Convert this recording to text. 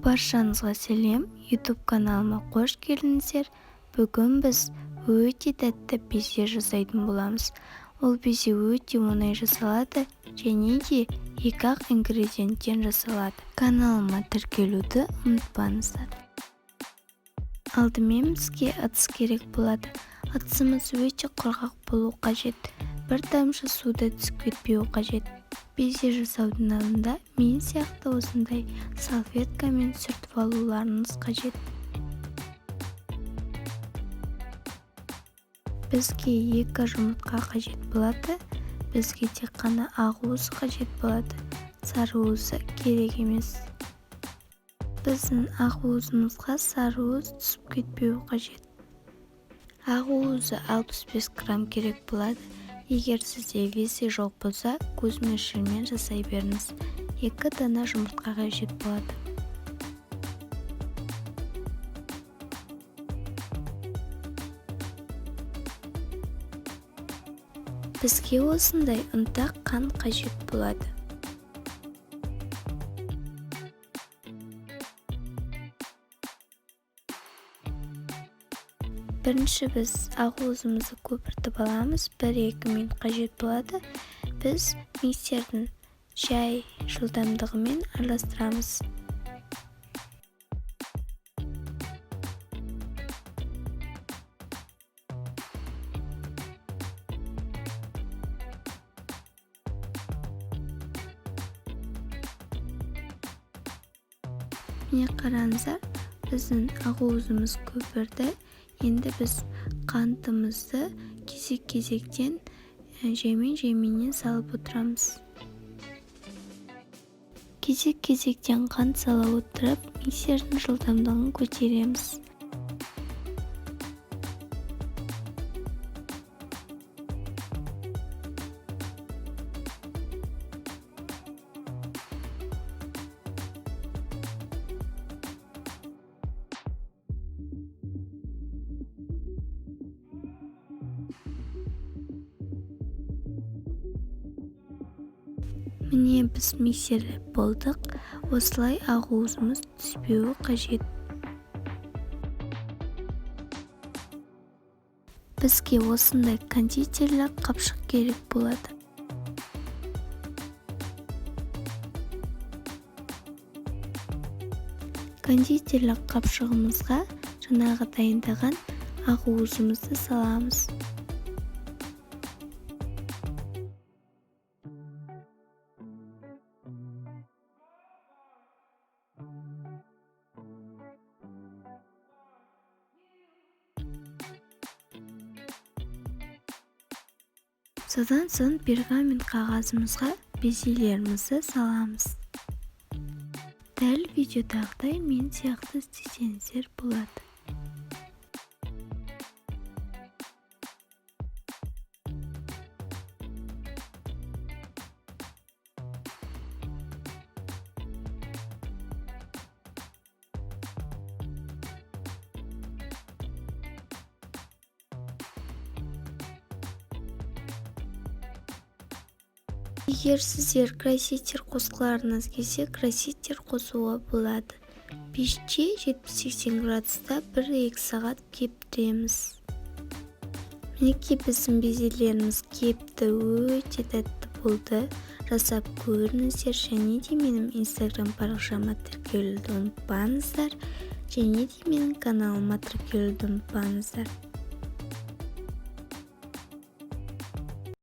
Баршаңызға сәлем, YouTube каналыма қош келдіңіздер. Бүгін біз өте тәтті безе жасайтын боламыз. Ол безе өте оңай жасалады және де екі-ақ ингредиенттен жасалады. Каналыма тіркелуді ұмытпаңыздар. Алдымен бізге ыдыс керек болады. Ыдысымыз өте құрғақ болу қажет. Бір тамшы су да түсіп кетпеуі қажет. Безе жасаудың алдында мен сияқты осындай салфеткамен сүртіп алуларыңыз қажет. Бізге 2 жұмыртқа қажет болады. Бізге тек қана ақ уызы қажет болады. Сары уызы керек емес. Біздің ақ уызымызға сары уыз түсіп кетпеуі қажет. Ақ уызы 65 грамм керек болады. Егер сізде весы жоқ болса, көз мөлшерімен жасай беріңіз. 2 дана жұмыртқа қажет болады. Бізге осындай ұнтақ қант қажет болады. Бірінші біз ақ уызымызды көпіртіп аламыз. 1-2 минут қажет болады. Біз миксердің жай жылдамдығымен араластырамыз. Міне қараңыздар, біздің ақ уызымыз көпірді. Енді біз қантымызды кезек-кезектен жаймен-жайменен салып отырамыз. Кезек-кезектен қант сала отырып, миксердің жылдамдығын көтереміз. Міне біз миксерлеп болдық. Осылай ақ уызымыз түспеуі қажет. Бізге осындай кондитерлік қапшық керек болады. Кондитерлік қапшығымызға жаңағы дайындаған ақ уызымызды саламыз. Содан соң пергамент қағазымызға безелерімізді саламыз. Дәл видеодағыдай мен сияқты істесеңіздер болады. Егер сіздер краситель қосқыларыңыз келсе, краситель қосуға болады. Пеште 70-80 градуста 1-2 сағат кептіреміз. Мінекей біздің безелеріміз кепті, өте тәтті болды. Жасап көріңіздер және де менің Instagram парақшама тіркелуді ұмытпаңыздар. Және де менің каналыма тіркелуді ұмытпаңыздар.